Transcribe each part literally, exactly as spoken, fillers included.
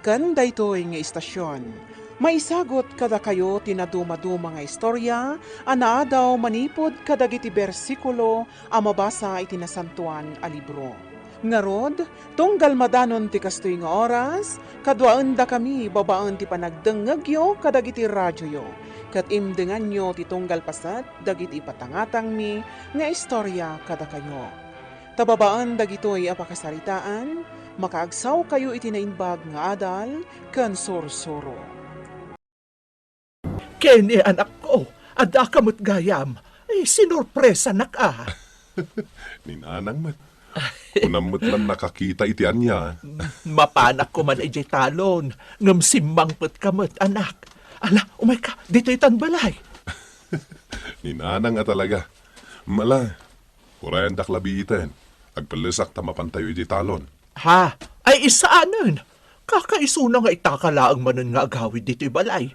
Ken daytoy nga istasion, maisagut kadakayo ti nadumaduma nga istorya a naadaw manipud kadagiti bersikulo a mabasa iti Nasantoan a Libro. Ngarud, tunggal madanon ti kastoy nga oras, kaduaendakami babaen ti panagdengngegyo kadagiti radioyo, ket imdenganyo ti tunggal paset dagiti ipatangatangmi nga istorya kadakayo. Ta babaen dagitoy a pakasaritaan, makaagsawkayo iti naimbag nga adal ken sursuro. Kenny, anakko, addaka met gayam. Ay, sinorpresanak a. Ni Nanang met. Kunam met lan nakakita iti ania. Mapanak koman idiay talon, ngem simmangpetka met, anak. Ala, umayka, ditoy tan balay. Ni Nanang a talaga. Mala, urayandak la biiten. Agpellesak ta mapantayo iti talon. Ha? Ay, isaanen. Kakaisuna nga itaka laeng manen nga agawid ditoy balay.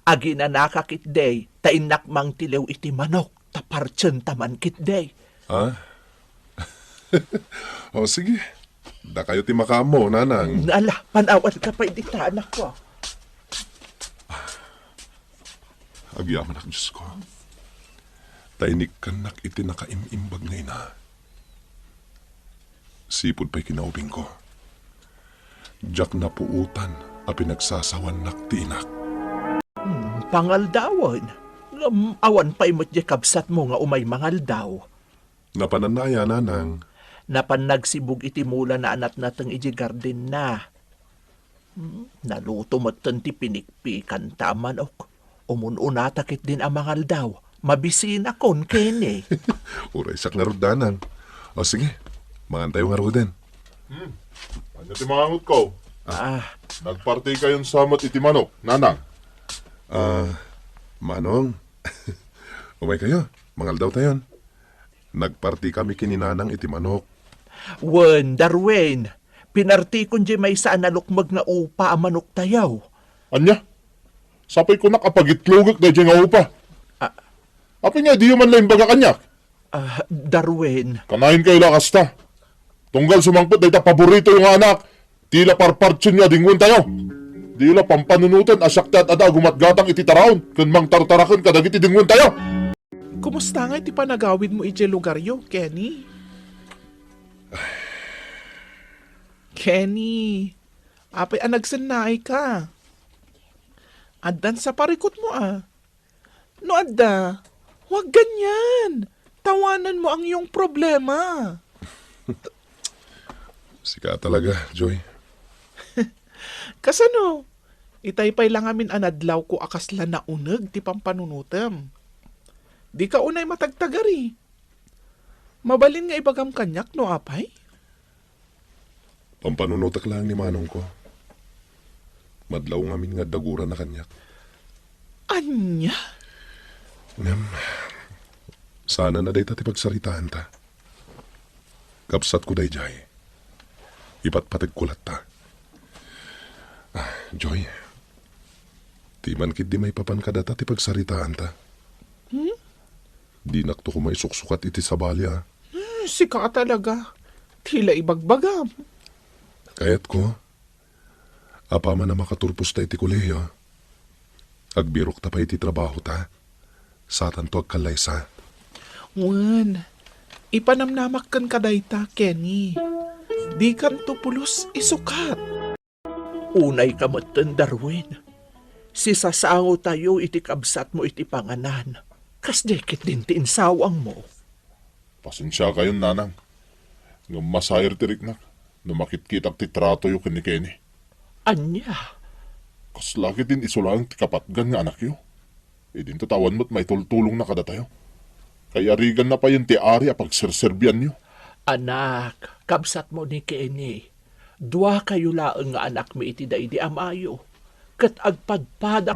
Aginanaka ketdi, ta innak mangtiliw iti manok, ta partsenta man ketdi. Ha? O, sige. Dakayo ti makaammo, Nanang. Ala, panawanka pay dita, anakko. Agyamanak, Diosko. Ta inikkannak iti nakaim-imbag nga ina. Sipud pay kinaubingko, diak napuotan a pinagsasawannak ti inak. Hmm, pangaldawen. Ngem awan pay met diay kabsatmo nga umay mangaldaw. Napananna aya, Nanang? Napan nagsibug iti mulana a natnateng idiay gardenna. Hmm, naluto metten ti pinikpikanta a manok. Umun-unata ketdin a mangaldaw. Mabisinakon, Kenny. Uraysak ngarud, Nanang. O sige, mangantayo ngaruden. Hmm. Ania ti mangangutko? Ah. Nagpartikayon sa met iti manok, Nanang? Ah, Manong. Umaykayo, mangaldawtayon. Nagpartikami ken ni Nanang iti manok. Wen, Darwin, pinartikon diay maysa a nalukmeg nga upa a manoktayo. Ania? Sapay kunak a pagitlogek daydiay nga upa. Ah. Apay nga diyo man la imbaga kaniak? Ah, Darwin. Kanayon kayo la kasta. Tunggal sumangpet dayta paboritoyo nga anak, ti la parpartienyo a dingoentayo. Diyo la pampanunoten a siak ti ad-ada a gumatgatang iti taraon ken mangtartaraken kadagiti dingoentayo. Kumusta ngay ti panagawidmo idiay lugaryo, Kenny? Kenny, apay a nagsennaayka? Addan sa parikutmo a. No adda, huwag ganyan. Tawananmo ang iyong problema. Sika talaga, Joy. Kasano? Itay pay la ngamin a nadlawko a kasla nauneg ti pampanunotem. Dika unay matagtagari. Mabalin nga ibagam kaniak no apay? Pampanunotek laeng ni manongko. Madlaw ngamin nga adda gurana kaniak. Ania? Ngem, saanen a dayta ti pagsaritaanta. Kabsatko daydiay. Ipatpategko latta. Ah, Joy, ti man ketdi maipapan kadata ti pagsaritaanta. Hmm? Dinakto koma isuksukat iti sabali, a. Hmm, sika a talaga. Ti la ibagbagam. Kayatko, apaman a makaturposta iti kolehiyo, agbirokta pay iti trabahota. Satanto agkallaysa. Wen, ipanamnamak kenka dayta, Kenny. Dikanto pulos isukat. Unayka metten, Darwin. Sisasangotayo iti kabsatmo iti panganan. Kasdiay ketdin ti insawangmo. Pasensiakayon, Nanang. Ngem masair ti riknak no makitkitak ti tratoyo ken ni Kenny. Ania? Kasla ketdin isu laeng ti kapatgan nga anakyo. Idinto ta awan met maitultulongna kadatayo. Kayariganna payen ti ari a pagserserbianyo. Anak, kabsatmo ni Kenny. Duakayo laeng nga anakmi iti daydi amayo, ket agpadpada.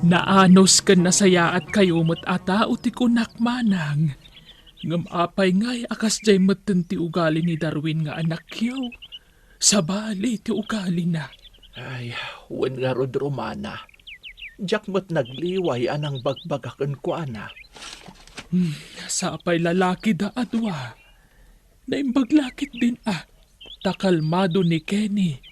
Naanus ken nasayaatkayo met a tao ti kunak, manang. Ngem apay ngay a kasdiay metten ti ugali ni Darwin nga anakyo? Sabali ti ugalina. Ay, wen ngarud, Romana. Diak met nagliway a nangbagbaga kenkuana. Hmm, sapay lalakida a dua. Naimbag la ketdin a, ta kalmado ni Kenny.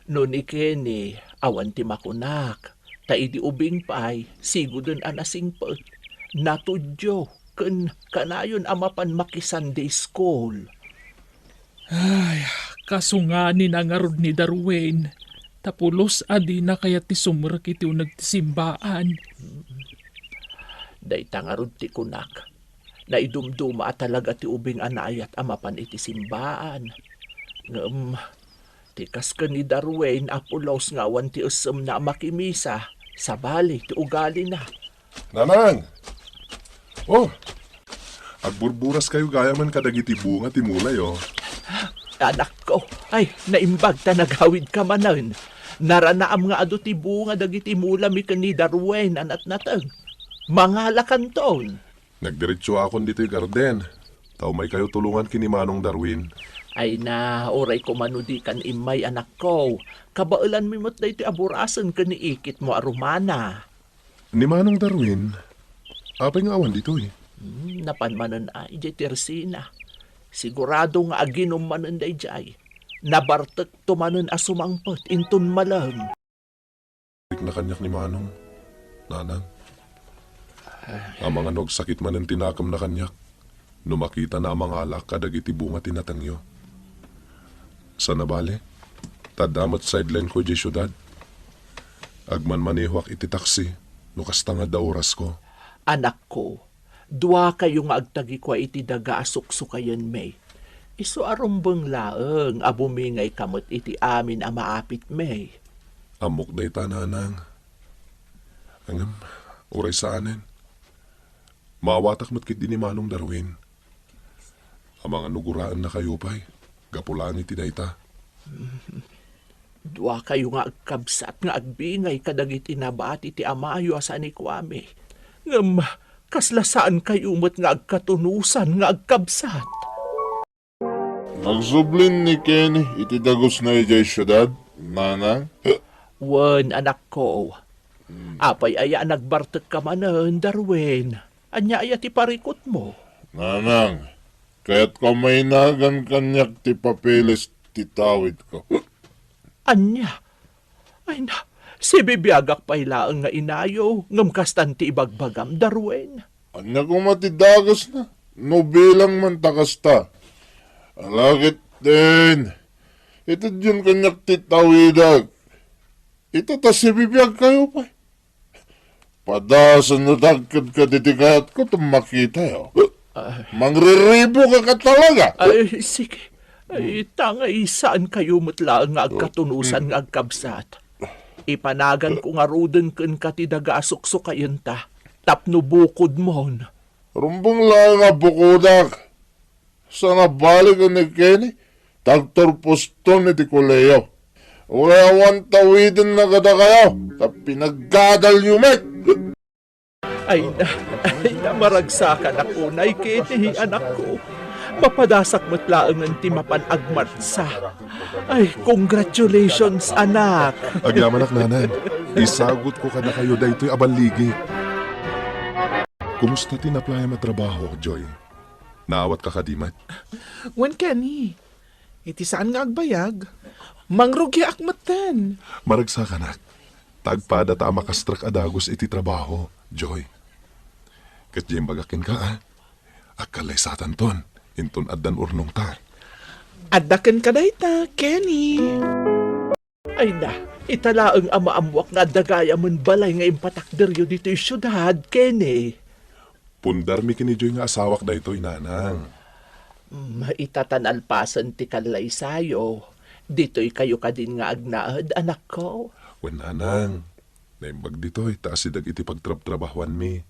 No ni Kenny, awan ti makunak, ta idi ubing pay, siguden a nasingpet. Natudyo, ken kanayon a mapan maki-Sunday school. Ay, kasunganina ngarud ni Darwin, ta pulos a dina kayat ti sumrek iti uneg ti simbaan. Dayta ngarud ti kunak, naidumduma a talaga ti ubing a naayat a mapan iti simbaan. Ngem, ti kas ken ni Darwin a pulos nga awan ti essemna a makimisa, sabali ti ugalina. Nanang! Oh! Agburburaskayo gayamen kadagiti bunga ti mulayo. Anakko, ay, naimbag ta nagawidka manen. Naranaam nga adu ti bunga dagiti mulami ken ni Darwin a natnateng. Mangalakanton. Nagdiretsoakon ditoy garden. Ta umaykayo tulongan ken ni Manong Darwin. Ay na, uray koma no dikan immay, anakko. Kabaelanmi met daytoy a burasen ken ni ikitmo a rumana. Ni Manong Darwin, apay nga awan ditoy? Hmm, napan manen a idiay tersina. Sigurado nga aginum manen daydiay. Nabartekto manen a sumangpet inton malem. Rikna kaniak ni Manong, Nanang. Amangan no agsakit manen ti nakemna kaniak no makitana a mangalaak kadagiti bunga ti natengyo. Sana bale, ta adda met sideline ko idiay siudad. Agmanmanehoak iti taksi no kasta nga adda orasko. Anakko, duakayo nga agtagikua iti daga a suksukayenmi. Isu a rumbeng laeng a bumingayka met iti amin a maapitmi. Ammok dayta, Nanang. Ngem, uray saanen. Maawatak met ketdi ni Manong Darwin. Amangan no guraennakayo pay, gapu laeng iti dayta. Duakayo nga agkabsat nga agbingay kadagiti nabati ti amayo a sanikuami. Ngem, kasla saankayo met nga agkatunosan nga agkabsat. Nagsublin ni Kenny iti dagusna idiay siudad, Nanang? Wen, anakko. Hmm. Apay aya a nagbartekka manen, Darwin? Ania aya ti parikutmo? Nanang, kayatko a mainagan kaniak ti papeles ti tawidko. Ania? Ay na, sibibiagak pay laeng nga inayo, ngem kastan ti ibagbagam, Darwin. Ania koma ti dagesna? No bilang man ta kasta. Ala ketdin, itedyon kaniak ti tawidek. Ita ta sibibiagkayo pay. Padasenyo ta agkedkadi ti kayatko ta makitayo. Ay. Mangriribuka ka talaga. Ay, sige. Ay, ta nga saankayo met laeng nga agkatunosan nga agkabsat. Ipanaganko ngaruden kenka ti daga a suksukayenta tapno bukodmon. Rumbeng laeng a bukodak. Sana bale ken ni Kenny, ta agturposton iti kolehiyo. Uray awan tawidenna kadakayo, ta pinaggadalyo met. Ay na, ay na, maragsakanak unay, Kenny, anakko. Mapadasak met laengen ti mapan agmartsa. Ay, congratulations, anak. Agyamanak, Nanang. Isagutko kadakayo daytoy a balligik. Kumusta ti naplayam a trabaho, Joy? Naawatka kadi met? Wen, Kenny. Iti saan nga agbayag, mangrugiak metten. Maragsakanak. Ta agpada ta a makastrek a dagus iti trabaho, Joy. Ket diay imbagak kenka, a. Agkallaysatanton, inton addan urnongta. Adda kenka dayta, Kenny. Ay na, ita laeng a maammoak nga adda gayamen balay nga impatakderyo ditoy siudad, Kenny. Pundarmi ken ni Joy nga asawak daytoy, Nanang. Mm, ita ta nalpasen ti kallaysayo, ditoykayo kadin nga agnaed, anakko? Wen, Nanang. Naimbag ditoy ta asideg iti pagtrabtrabahoanmi.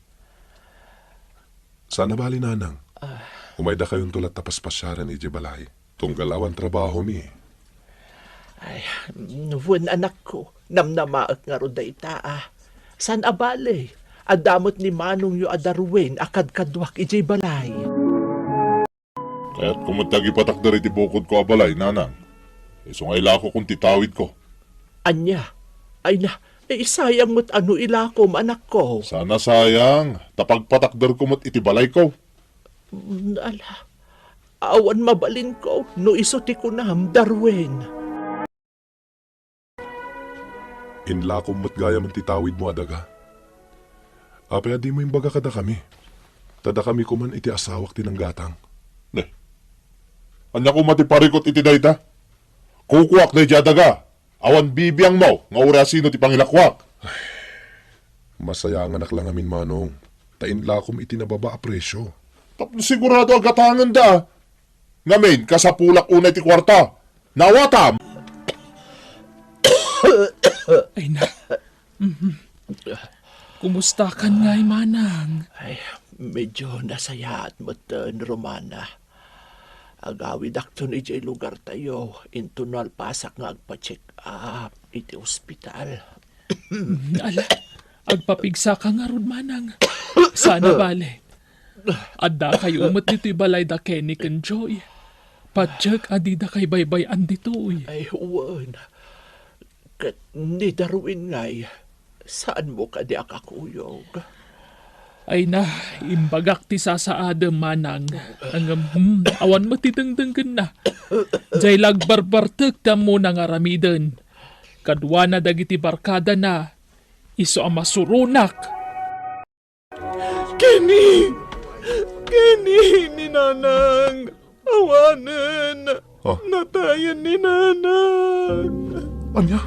Saan a bale, Nanang. Ah. Umaydakayonto latta paspasiaren idiay balay. Tunggal awan trabahomi. Ay, wen, anakko, namnamaek ngarud dayta, a. Saan a bale, adda met ni manongyo a Darwin a kadkaduak idiay balay. Kayatko met ti agipatakder iti bukodko a balay, Nanang. Isu nga ilakokon ti tawidko. Ania? Ay na, eh, sayang met a no ilakom, anakko. Saan a sayang, ta pagpatakderko met iti balayko. Mm, ala, awan mabalinko no isu ti kunam, Darwin. Inlakom met gayamen ti tawidmo a daga. Apay a dimo imbaga kadakami? Ta dakami koman iti asawak ti nanggatang. Ne. Ania koma ti parikut iti dayta? Kukuak daydiay a daga. Awan bibiangmo nga uray asino ti pangilakuak. Masayanganak la ngamin, Manong, ta inlakom iti nababa a presio. Tapno sigurado a gatangenda. Ngamin, kasapulak unay ti kuarta. Naawatam? Ay na. Mhm. Kumustakan ngay, Manang? Ay, medyo nasayaat metten, Romana. Agawidakton idiay lugartayo, inton nalpasak nga agpa-check up iti ospital. Ala, agpapigsaka ngarud, Manang. Saan a bale. Addakayo met ditoy balay da Kenny ken Joy. Patiek a didakay baybay-an ditoy. Ay, wen. Ket ni Darwin ngay, saanmo kadi a kakuyog? Ay na, imbagak ti sasaadem, Manang. Ngem, hmm, awan met ti dengdenggenna. Diay la agbarbartek ti ammona nga aramiden. Kaduana dagiti barkadana, isu a masuronak. Kenny! Kenny, ni Nanang! Awanen! Ah? Natayen ni Nanang! Ania?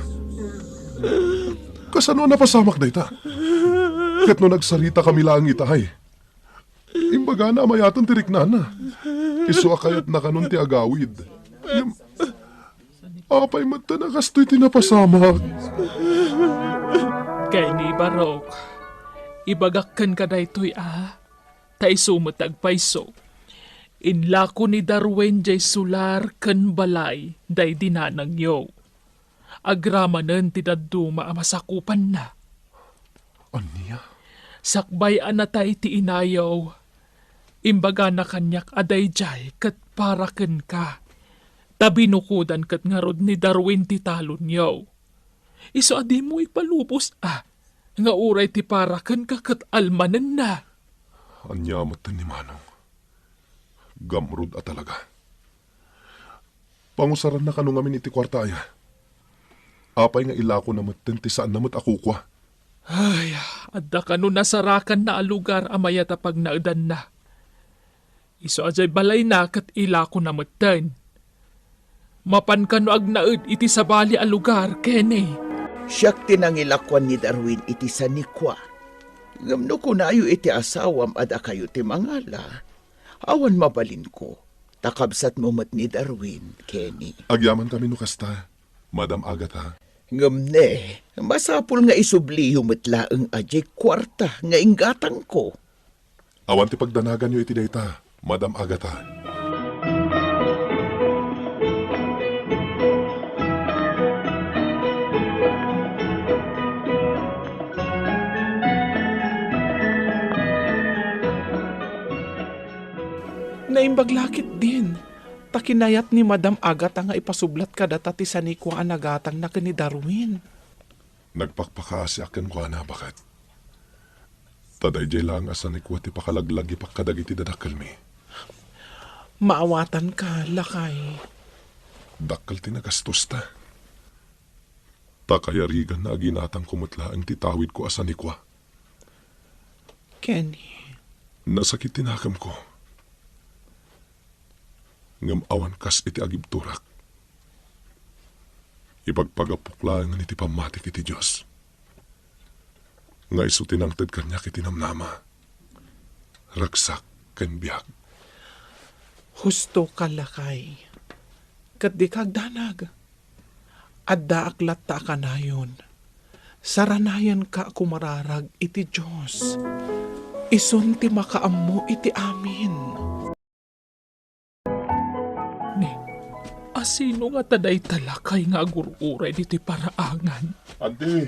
Kasano a napasamak dayta? Ket no nagsaritakami laeng ita, ay, imbagana a mayaten ti riknana. Isu a kayatna kanon ti agawid. Ngem, apay met ta nakastoy ti napasamak? Kenny, barok, ibagak kenka daytoy, a, ta isu met ti agpayso. Inlako ni Darwin diay solar ken balay daydi nanangyo. Agramanen ti dadduma a masakupanna. Ania? Sakbay a natay ti inayo, imbagana kaniak a daydiay ket para kenka, ta binukodan ket ngarud ni Darwin ti talonyo. Isu a dimo ipalubos a, nga uray ti para kenka ket almanenna. Ania met ni Manong? Gamrud a talaga. Pangusaranna kano ngamin iti kuarta aya? Apay nga ilakona metten ti saanna met a kukua? Ay, adda kano nasarakanna a lugar a mayat a pagnaedanna. Isu a diay balayna ket ilakona metten. Mapan kano agnaed iti sabali a lugar, Kenny. Siak ti nangilakuan ni Darwin iti sanikua. Ngem no kunayo iti asawam a dakayo ti mangala, awan mabalinko, ta kabsatmo met ni Darwin, Kenny. Agyamankami no kasta, Madam Agatha. Ngem ne, masapul nga isubliyo met laeng a diay kuarta nga inggatangko. Awan ti pagdanaganyo iti dayta, Madam Agatha. Naimbag la ketdin, ta kinayat ni Madam Agatha nga ipasublat kadata ti sanikua a nagatangna ken ni Darwin. Nagpakpakaasiak kenkuana, baket. Ta daydiay laeng a sanikua ti pakalaglagipak kadagiti dadakkelmi. Maawatanka, lakay. Dakkel ti nagastosta. Ta kayariganna a ginatangko met laeng ti tawidko a sanikua. Kenny. Nasakit ti nakemko. Ngem awan kas iti agibturak. Ipagpagapok laengen iti pammatik iti Dios, nga isu ti nangted kaniak iti namnama, ragsak, ken biag. Hustoka, lakay. Ket dika agdanag. Addaak latta a kanayon. Saranayanka a kumararag iti Dios. Isun ti makaammo iti amin. Ni, asino ngata dayta lakay nga agur-uray ditoy paraangan? Anti,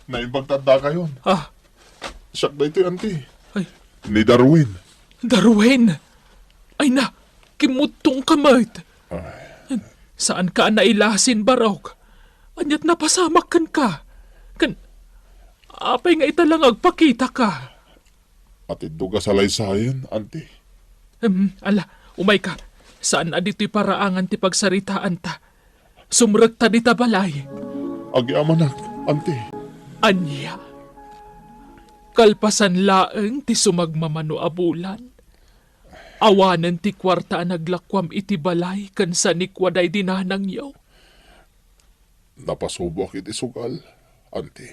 naimbag ta addakayon. Ah. Siak daytoy, anti. Ay. Ni Darwin. Darwin! Ay na, kimmuttongka met. Ay. Saanka a nailasin, barok? Ania't napasamak kenka? Ken, apay nga ita la nga agpakitaka? Atidto a salaysayen, anti. Em, ala, umayka. Saan a ditoy paraangan ti pagsaritaanta. Sumrekta dita balay. Agyamanak. Anti. Ania? Kalpasan laeng ti sumagmamano a bulan, awanen ti kuarta a naglakuam iti balay ken sanikua daydi nanangyo. Napasuboak iti sugal, Anti.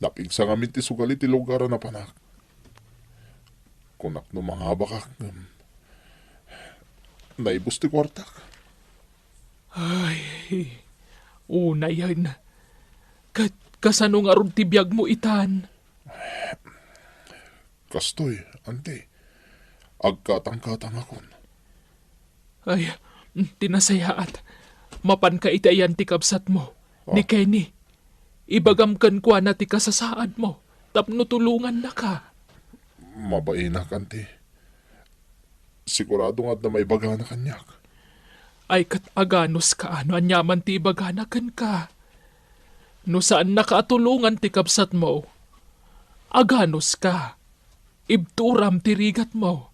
Napigsa ngamin ti sugal iti lugar a napanak. Kunak no mangabakak ngem naibus ti kuartak. Ay, unayen. Ket kasano ngarud ti biagmo itan? Kastoy, Anti. Agkatangkatangakon. Ay, ti nasayaat. Mapanka iti ayan ti kabsatmo, ni Kenny. Ibagam kenkuana ti kasasaadmo tapno tulongannaka. Mabainak, Anti. Sigurado nga adda maibagana kaniak. Ay, ket aganuska no aniaman ti ibagana kenka. No saannaka a tulongan ti kabsatmo, aganuska. Ibturam ti rigatmo,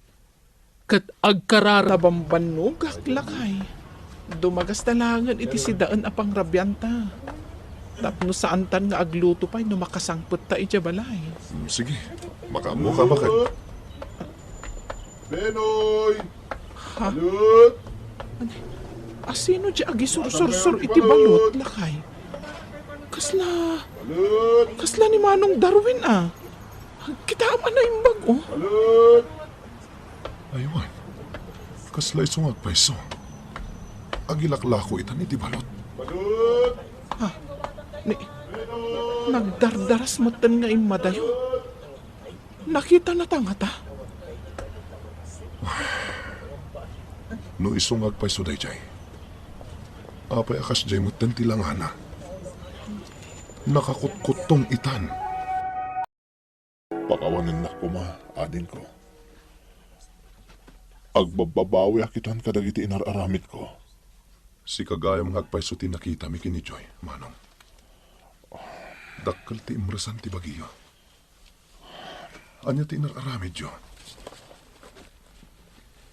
ket agkarara. Nabambannogak, lakay. Dumagasta laengen iti sidaen a pangrabianta. Tapno saantan nga agluto pay no makasangpetta idiay balay. Mm, sige. Makaammoka, baket. Benoy! Ha? Balut! Asino di agisursor iti balut, lakay? Kasla, Balut! Kasla ni Manong Darwin, a. Kitaem a naimbag, o. Balut! Aywan. Kasla isu nga agpayso. Agilaklako itan iti balut. Balut! Ha? Ni, nagdardaras metten nga immadayo. Nakitanata ngata? No isu nga agpayso daydiay, apay a kasdiay metten ti langana? Nakakutkuttong itan. Pakawanennak koma, adingko. Agbabbabawiak itan kadagiti inar-aramidko. Sika gayam nga agpayso ti nakitami ken ni Joy, Manong. Dakkel ti imresan ti bagiyo. Ania ti inar-aramidyo?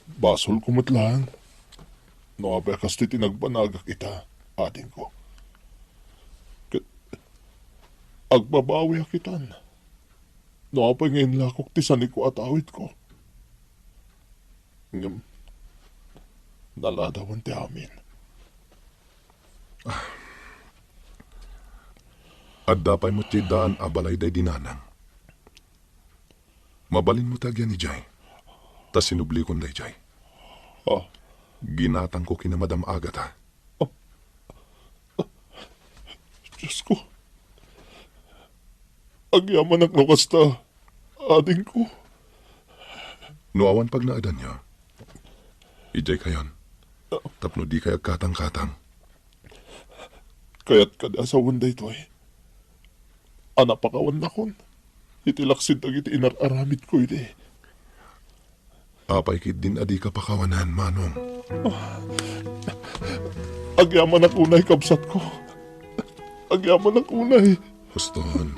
Basolko met laeng no apay a kastoy ti nagbanagak ita, adingko. Ket agbabawiak itan no apay nga inlakok ti sanikua a tawidko. Ngem naladawen ti amin. Adda pay met ti daan a balay daydi nanang. Mabalinmo ti agyan idiay, ta sinublikon daydiay. Ah. Ginatangko ken ni Madam Agatha. Ah. Diosko, agyamanak no kasta. Adingko. No awan pagnaedanyo, idiay kayon, tapno dikay agkatangkatang. Kayat kadi a sawen daytoy a napakawannakon iti laksid dagiti inar-aramidko idi? Apay ketdin a dika pakawanan, Manong? Agyamanak unay, kabsatko. Agyamanak unay. Huston,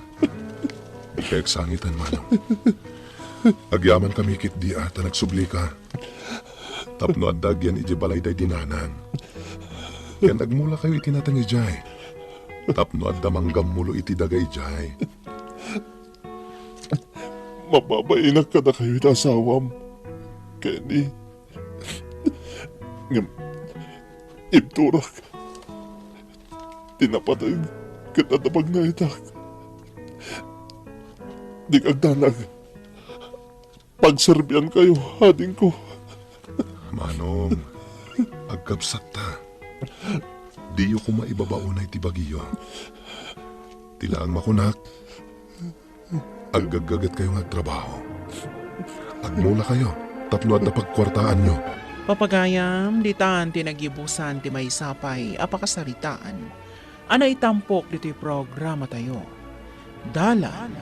dikay agsangitan, Manong. Agyamankami ketdi a ta nagsublika. Tapno adda agyan idiay balay daydi nanang. Ken agmulakayo iti nateng idiay. Tapno adda manggammulo iti daga idiay. Mababainak kadakayo iti asawam, Kenny. Ngem, ibturak ti napateg ket adda pagnaetak. Dika agdanag. Pagserbiankayo, adingko. Manong, agkabsatta. Diyo koma ibaba unay ti bagiyo. Ti laeng makunak, aggaggagetkayo nga agtrabaho. Agmulakayo tapno adda pagkuartaanyo. Papagayam, ditan ti nagyubusan ti maysa pay a pakasaritaan a naitampok ditoy programatayo. Dalan,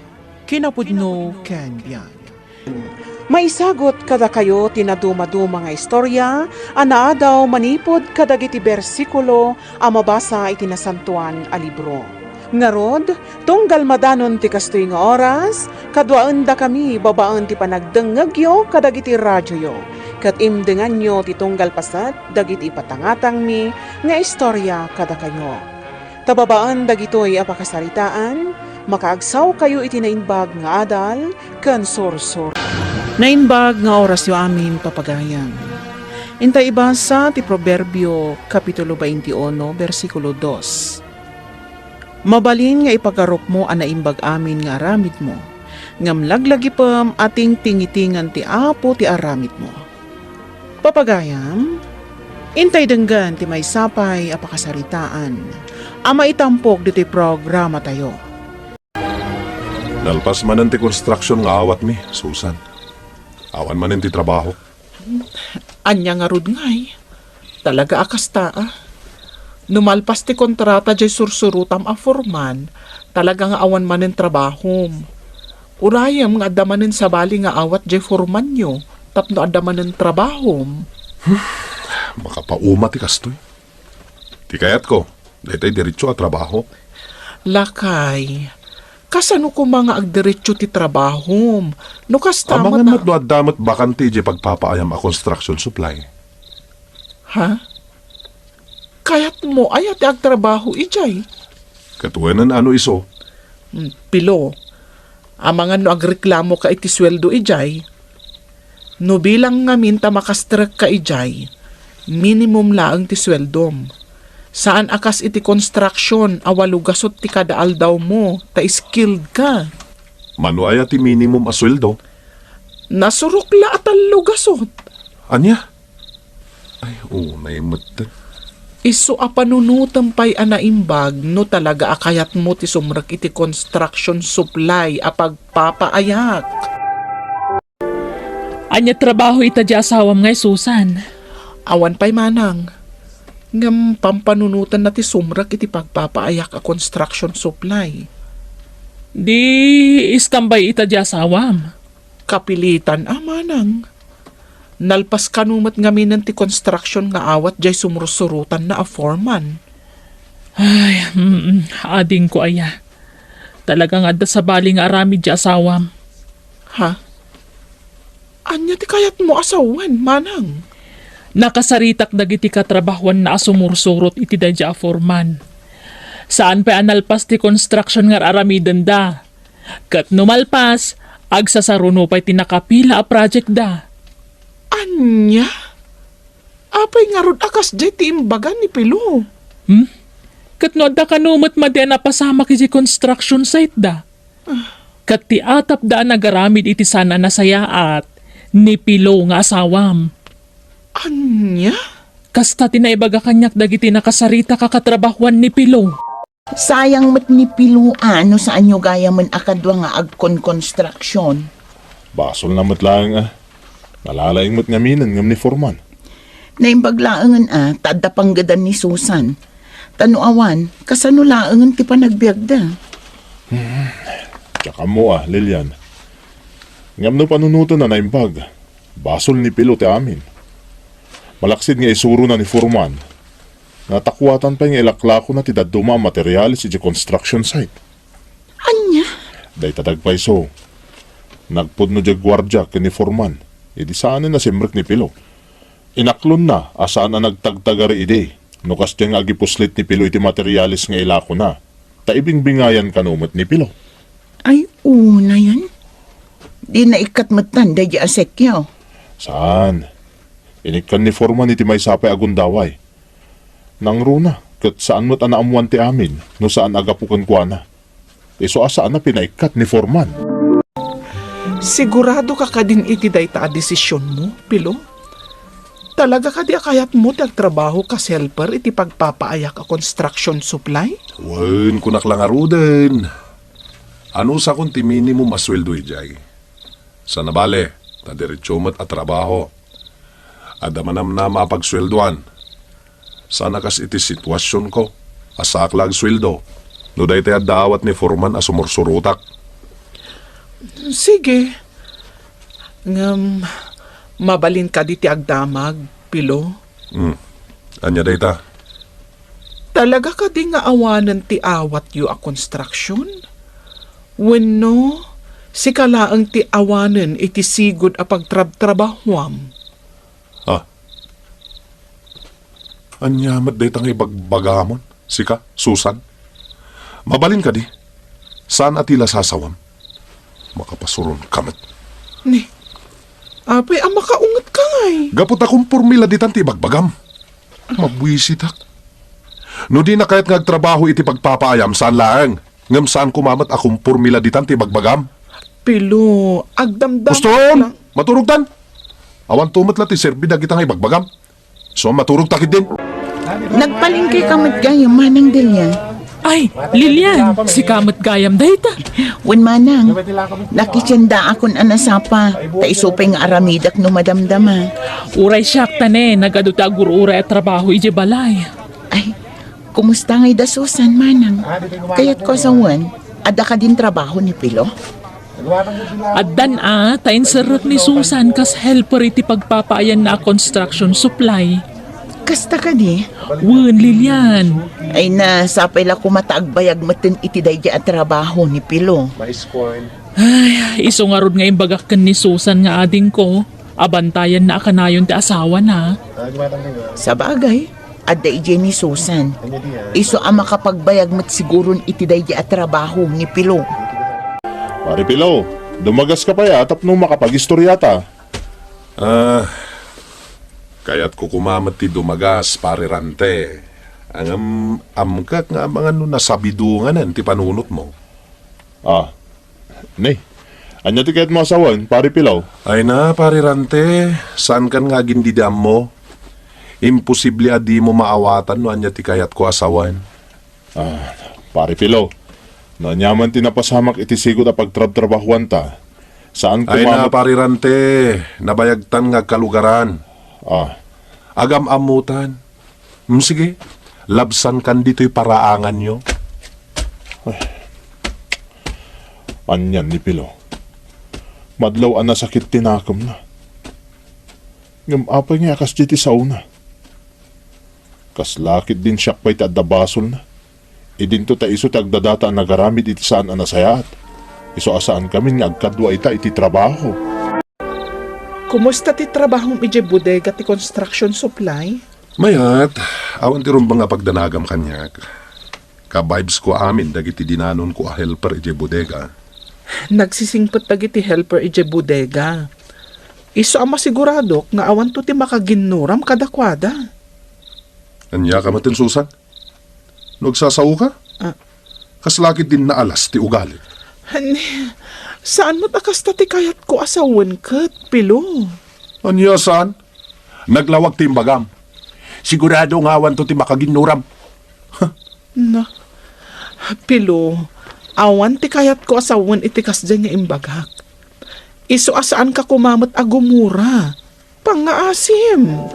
kinapudno ken biag. Maisagut kadakayo ti nadumaduma nga istorya a naadaw manipud kadagiti bersikulo a mabasa iti Nasantoan a Libro. Ngarud, tunggal madanon ti kastoy nga oras, kaduaendakami babaen ti panagdengngegyo kadagiti radioyo, ket imdenganyo ti tunggal paset dagiti ipatangatangmi nga istorya kadakayo. Ta babaen dagitoy a pakasaritaan, makaagsawkayo iti naimbag nga adal ken sursuro. Naimbag nga orasyo amin, papagayam. Inta ibasa ti Proverbio, Kapitulo twenty-one, bersikulo dos. Mabalin nga ipagarupmo a naimbag amin nga aramidmo, ngem laglagipem a tingtingitingan ti Apo ti aramidmo. Papagayam, intay denggen ti maysa pay a pakasaritaan a maitampok ditoy programatayo. Nalpas manen ti construction nga awatmi, Susan. Awan manen ti trabaho. Ania ngarud ngay? Talaga a kasta, a. No malpas ti kontrata jay sursurotam a foreman, talaga nga awan manen trabahom. Urayem nga adda manen sabali nga awat jay foremanyo tapno adda manen trabahom. Makapauma ti kastoy. Ti kayatko, daytay diretso a trabaho. Lakay, kasano koma nga agdiretso ti trabahom? No kasta met Amangan a met no adda met bakante idiay pagpapaayam a construction supply. Ha? Kayatmo aya ti agtrabaho idiay? Ket wen no isu? Hmm, Pilo, amangan no agreklamoka iti sueldo idiay? No bilang ngamin ta makastrekka idiay, minimum laeng ti sueldom. Saan a kas iti construction a walo gasut ti kada aldawmo ta skilled ka. Mano aya ti minimum a sueldo? Nasurok la a tallo gasut. Ania? Ay, unay met. Isu a panunotem pay a naimbag no talaga a kayatmo ti sumrek iti construction supply a pagpapaayak. Ania trabaho ita di asawam nga Susan? Awan pay manang. Ngem pampanunotenna ti sumrek iti pagpapaayak a construction supply. Di istambay ita di asawam? Kapilitan a manang. Nalpas kano met ngaminen ti construction nga awat jay sumursurotanna a foreman. Ay, mm, adingko aya. Talaga nga adda sabali nga aramid ti asawam. Ha? Ania ti kayatmo a sawen, manang? Nakasaritak dagiti katrabahuanna a sumursurot iti daydi a foreman. Saan pay a nalpas ti construction nga ar-aramidenda. Ket no malpas, agsasaruno pay ti nakapila a project da. Ania? Apay ngarud a kasdiay ti imbaga ni Pilo? Hmm? Ket no adda kano met madi a napasamak iti construction site da? Ket ti atapda a nagaramid iti saan a nasayaat ni Pilo nga asawam. Ania? Kasta ti naibaga kaniak dagiti nakasaritak a katrabahuan ni Pilo. Sayang met ni Pilo a no saanyo gayamen a kadua nga agkonkonstruksion. Basolna met laeng a. Nalalaing met ngaminen ngem ni foreman. Naimbag laengen a ta adda panggedan ni Susan. Ta no awan, kasano laengen ti panagbiagda? Hmm. Diak ammo a, Lilian. Ngem no panunoten a naimbag, basol ni Pilo ti amin. Malaksid nga isurona ni foreman, natakuatan pay nga ilaklakona ti dadduma a materials iti construction site. Ania? Dayta dagpayso, nagpudno diay guardia ken ni foreman idi saanen a simrek ni Pilo. Inaklonna a saan a nagtagtagari idi no kasdiay nga agipuslit ni Pilo iti materials nga ilakona, ta ibingbingayan kano met ni Pilo. Ay, unayen? Di naikkat metten daydi a sekyo? Saan. Inikkan ni foreman iti maysa pay a gundaway. Nangruna, ket saan met a naammoan ti amin no saan a gapu kenkuana. Isu a saan a pinaikkat ni foreman. Sigurado ka kadin iti dayta a desisionmo, Pilo? Talaga kadi a kayatmo ti agtrabaho kas helper iti pagpapaayak a construction supply? Wen, kunak la ngaruden. Anusakon ti minimum a sueldo idiay. Sana bale, ta diretso met a trabaho. Adda manamnama a pagsueldoan. Sana kas iti situasionko, a saak la agsueldo. No daytay adda awat ni foreman a sumursurotak. Sige. Ngem, mabalin kadi ti agdamag, Pilo? Hmm. Ania dayta? Talaga kadi nga awanen ti awatyo a konstruksion? Wenno, sika laeng ti awanen iti sigud a pagtrabtrabahuam? Ah. Ania met dayta nga ibagbagamon, sika, Susan? Mabalin kadi? Saan a ti la sasawam? Makapasuron ka met. Ni, apay a makaunget ka ngay? Gapu ta kumporme la ditan ti ibagbagam. Mabuisitak. No di na kayat nga agtrabaho iti pagpapaayam, saan laeng. Ngem saan koma met a kumporme la ditan ti ibagbagam. Pilo, agdamdam Uston! lang. Maturogtan! Awan to met la ti serbi dagita nga ibagbagam. So, maturog ta ketdin. Nagpalengke ka met gayam, Manang Delia? Ay, Lilian, sika met gayam dayta. Wen, Manang. Nakisiandaakon a nasapa, ta isu pay nga aramidak no madamdama. Uray siak ta ne, nagadu ti agur-uray a trabaho idiay balay. Ay, kumusta ngay da Susan, Manang? Kayatko a sawen, adda kadin trabaho ni Pilo? Addan a, ta inserrek ni Susan kas helper iti pagpapaayanna a construction supply. Kasta kadi? Wen, Lilian. Ay na, sapay la koma ta agbayag metten iti daydi a trabaho ni Pilo. Ay, isu ngarud nga imbagak ken ni Susan nga adingko, abantayanna a kanayon ti asawana. Sabagay. Adda idiay ni Susan. Isu a makapagbayag met siguron iti daydi a trabaho ni Pilo. Pare Pilo, dumagaska pay a tapno makapagistoriata. Ah, kayatko koma met ti dumagas, Pare Rante. Ngem ammok nga amangan no nasabidonganen ti panunotmo. Ah, ne. Ania ti kayatmo a sawen, Pare Pilo? Ay na, Pare Rante, saankan nga agindidi ammo? Imposible a dimo maawatan no ania ti kayatko a sawen. Ah, Pare Pilo, no ania man ti napasamak iti sigud a pagtrabtrabahuanta, saan Ay na, koma met Pare Rante, nabayagtan nga agkalugaran. Ah. Agam-ammotan. Mm, sige, labsankan ditoy paraanganyo. Ay. Anian ni Pilo. Madlaw a nasakit ti nakemna. Ngem apay nga a kasdiay ti saona? Kasla ketdin siak pay ti adda basolna. Idinto ta isu ti agdadata a nagaramid iti saan a nasayaat. Isu a saankami nga agkadua ita iti trabaho. Kumusta ti trabahom idiay bodega ti construction supply? Mayat, awan ti rumbeng a pagdanagam kaniak. Ka-vibes ko amin dagiti dinanonko a helper idiay bodega. Nagsisingpet dagiti helper idiay bodega. Isu a masiguradok nga awanto ti makaginnuram kadakuada. Ania ka metten, Susan? No agsasaoka? Ah. Kasla ketdin naalas ti ugalim? Ni, saan met a kasta ti kayatko a sawen ket, Pilo. Ania saan? Naglawag ti imbagam. Sigurado nga awanto ti makaginnuram. Na, Pilo, awan ti kayatko a sawen iti kasdiay nga imbagak. Isu a saanka koma met a gumura. Pangngaasim.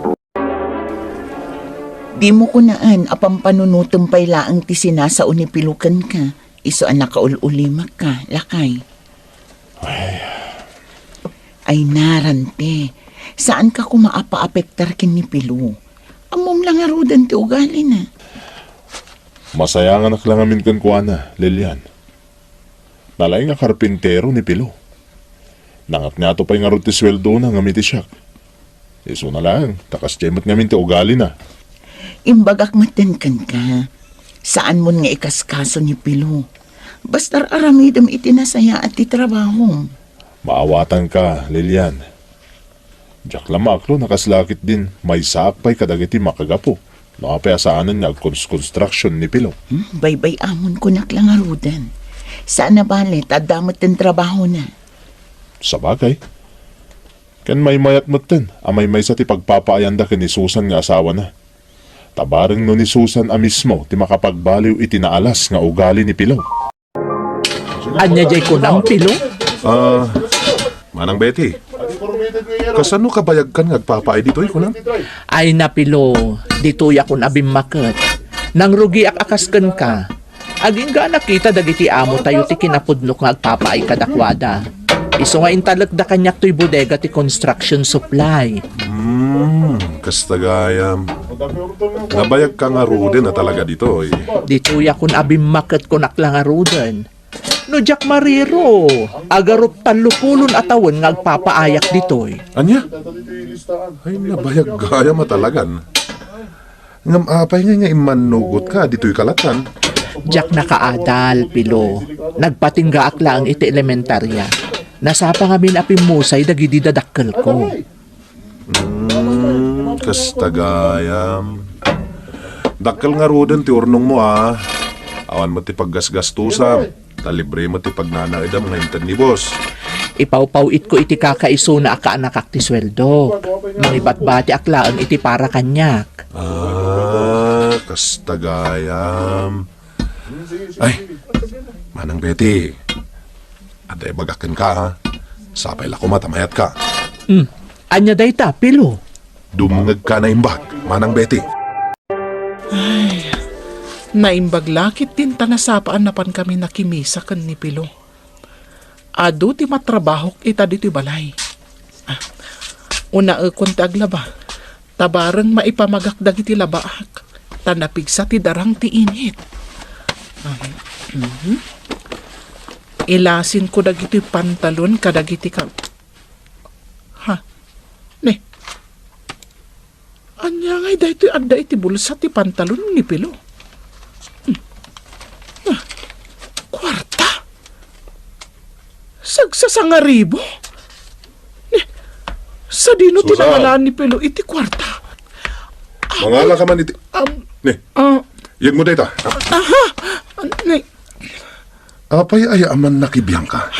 Dimo kunaan a pampanunotem pay laeng ti sinasao ni Pilo kenka, isu a nakaul-ulimekka, lakay. Ay. Ay na, Rante, saanka koma a paapektar ken ni Pilo. Ammom la ngaruden ti ugalina. Masayanganak la ngamin kenkuana, Lilian. Nalaing a karpintero ni Pilo. Nangatngato pay ngarud ti sueldona ngem iti siak. Isuna laeng, ta kasdiay met ngamin ti ugalina. Imbagak metten kenka, saanmon nga ikaskaso ni Pilo. Basta ar-aramidem iti nasayaat ti trabahom. Maawatanka, Lilian. Diak la maaklo no kasla ketdin maysaak pay kadagiti makagapu no apay a saanen nga agkonstruction ni Pilo. Hmm, baybay-amonkonak la ngaruden. Saan a bale, ta adda metten trabahona. Sabagay. Ken maymayat metten a maymaysa ti pagpapaayanda ken ni Susan nga asawana. Ta bareng no ni Susan a mismo ti makapagbaliw iti naalas nga ugali ni Pilo. Ania jay kunam, Pilo? Ah, Manang Betty, kasano kabayagkan nga agpapaay ditoy, kunam? Ay na, Pilo, ditoyakon a bimmaket. Nangrugiak a kas kenka. Agingga a nakita dagiti amotayo ti kinapudnok nga agpapaay kadakuada. Isu nga intalekda kaniak toy bodega ti construction supply. Hmm, kasta gayam. Nabayagka ngaruden a talaga ditoy. Ditoyakon a bimmaket, kunak la ngaruden. No diak mariro, agarup tallo pulon a tawen nga agpapaayak ditoy. Ania? Ay, nabayag gayam a talagan. Ngem apay nga, nga immannugotka ditoy kalatan? Diak nakaadal, Pilo. Nagpatinggaak laeng iti elementarya. Nasapa ngamin a pimmusay dagidi dadakkelko. Hmm, kasta gayam. Dakkel ngaruden ti urnongmo, a. Awan met ti paggasgastusam. Ta libre met ti pagnanaedam nga inted ni boss. Ipawpaw-itko iti kakaisuna a kaanakak ti sueldok. Mangibatbatiak laeng iti para kaniak. Ah, kasta gayam. Ay, Manang Betty, adda ibagak kenka, ha? Sapay la koma ta mayatka. Hmm. Ania dayta, Pilo? Dumngegka a naimbag, Manang Betty. Ay, naimbag la ketdin ta nasapa a napankami nakimisa ken ni Pilo. Adu ti matrabahok ita ditoy balay. Ah, unaekon ti aglaba, ta bareng maipamagak dagiti labaak, ta napigsa ti darang ti init. Ah, mhm. Ilasinko dagiti pantalon kadagiti ka-, ha? Ne? Ania ngay daytoy adda iti bulsa ti pantalon ni Pilo? Hmm. Ah, kuarta? Sagsasangaribo? Ni, sadino ti Susan. Nangalaan ni Pilo iti kuarta? Mangala ka man iti, Am, ni, ah, yegmo dayta. Aha! Ni, Apay aya a man nakibiangka?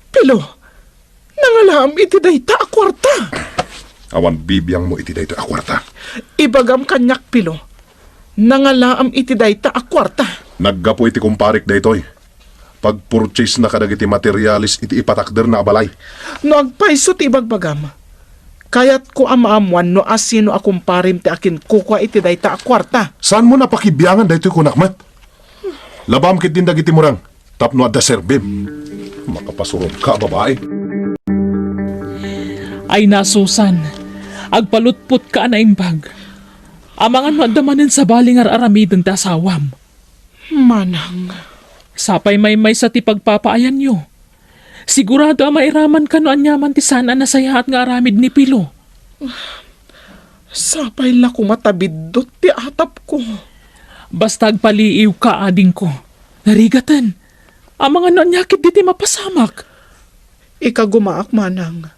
Pilo, nangalaam iti dayta a kuarta. Awan bibiangmo iti daytoy a kuarta. Ibagam kaniak, Pilo, nangalaam iti dayta a kuarta. Naggapu iti kumparek daytoy. Pagpurchase na kadagiti materialis iti ipatakderna a balay. No agpayso ti ibagbagam, kayatko a maammuan no asino a kumparem ti akinkukua iti dayta a kuarta. Saanmo napakibiangan daytoy kunak met? Labam ketdin dagiti murang tapno adda serbim. Makapasurotka a babai. Ay na, Susan, agpalutpotka a naimbag. Amangan no adda manen sabali nga ar-aramiden ti asawam. Manang. Sapay maymaysa ti pagpapaayanyo. Sigurado a mairamanka no aniaman ti saan a nasayaat nga aramid ni Pilo. Sapay la koma ta biddut ti atapko. Basta agpaliiwka, adingko. Narigaten. Amangan no ania ketdi ti mapasamak. Ikagumaak, Manang.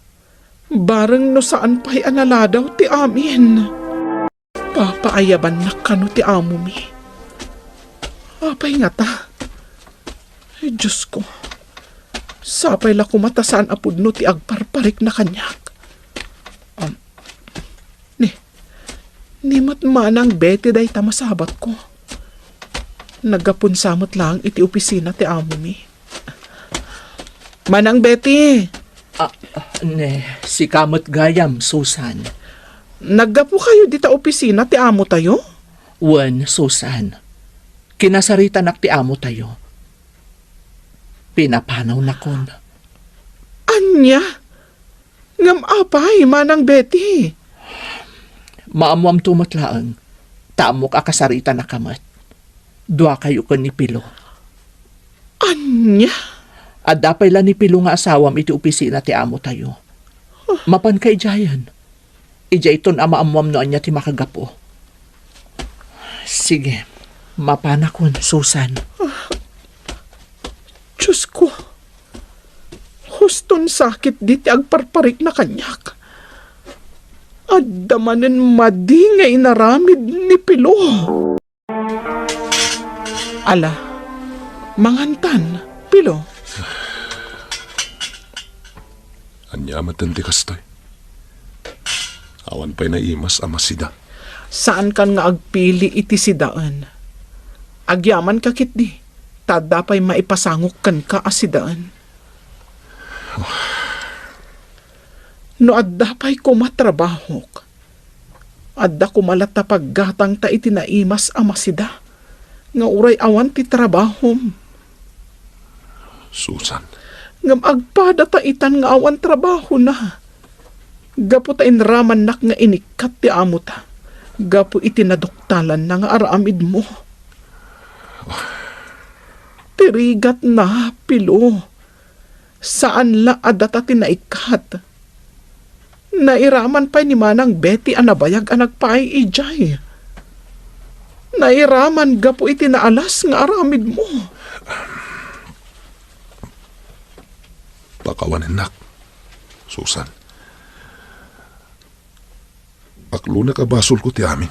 Bareng no saan pay a naladaw ti amin. Papaayabannak kano ti amomi. Apay ngata? Ay, Diosko, sapay la koma ta saan a pudno ti agparparikna kaniak. Am, ni, ni met Manang Betty dayta masabatko. Naggapunsa met laeng iti opisina ti amomi. Manang Betty! Ah, ne, sika met gayam, Susan. Naggapukayo dita opisina ti amotayo? Wen, Susan. Kinasaritanak ti amotayo. Pinapanawnakon. Ania? Ngem apay, Manang Betty? Maammoamto met laeng, ta ammok a kasaritanaka met. Duakayo ken ni Pilo. Ania? Adda pay la ni Pilo nga asawam iti opisina ti amotayo. Mapanka idiayen. Idiayton a maammoam no ania ti makagapu. Sige, mapanakon, Susan. Diosko, huston sakit diti agparparikna kaniak. Adda manen madi nga inaramid ni Pilo. Ala, mangantan, Pilo. Ania met ti kastoy? Awan pay naimas a masida. Saankan nga agpili iti sidaen. Agyamanka ketdi, ta adda pay maipasangok kenka a sidaen. No adda pay koma trabahok, adda koma latta paggatangta iti naimas a masida, nga uray awan ti trabahom. Susan. Ngem agpadata itan nga awan trabahona. Gapu ta inramannak nga inikkat ti amota. Gapu iti naduktalanna nga aramidmo. Ti rigatna, Pilo. Saan la a data ti naikkat. Nairaman pay ni Manang Betty a nabayag a nagpaay idiay. Nairaman gapu iti naalas nga aramidmo. Pakawanennak, Susan. Aklonek a basolko ti amin.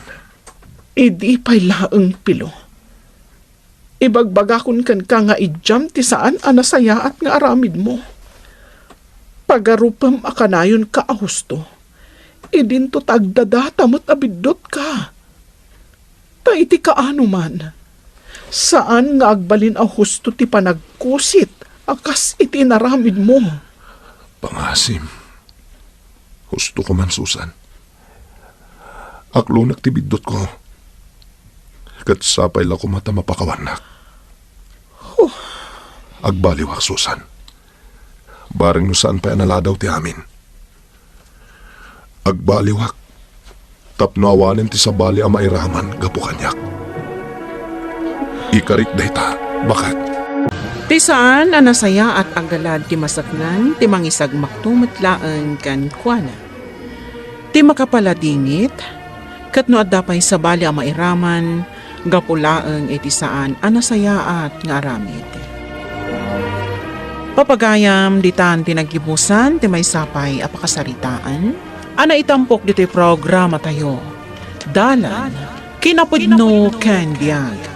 Idi pay laeng, Pilo. Ibagbagakon kenka nga idiam ti saan a nasayaat nga aramidmo. Pagarupem a kanayonka a husto. Idinto ta agdadata met a biddutka. Ta iti kaano man, saan nga agbalin a husto ti panagkusit a kas iti inaramidmo. Pangasim. Husto ko man, Susan. Aklonek ti biddutko. Ket sapay la koma ta mapakawannak. Huh. Agbaliwak, Susan. Bareng no saan pay a naladaw ti amin. Agbaliwak tapno awanen ti sabali a mairaman gapu kaniak. Ikarik dayta, baket. Ti saan a nasayaat a galad ti masaknang ti mangisagmakto met laeng kenkuana. Ti makapaladingit, ket no adda pay sabali a mairaman, gapu laeng iti saan a nasayaat nga aramid. Papagayam, ditan ti naggibusan ti maysa pay a pakasaritaan a naitampok ditoy programatayo, Dalan, Kinapudno ken Biag.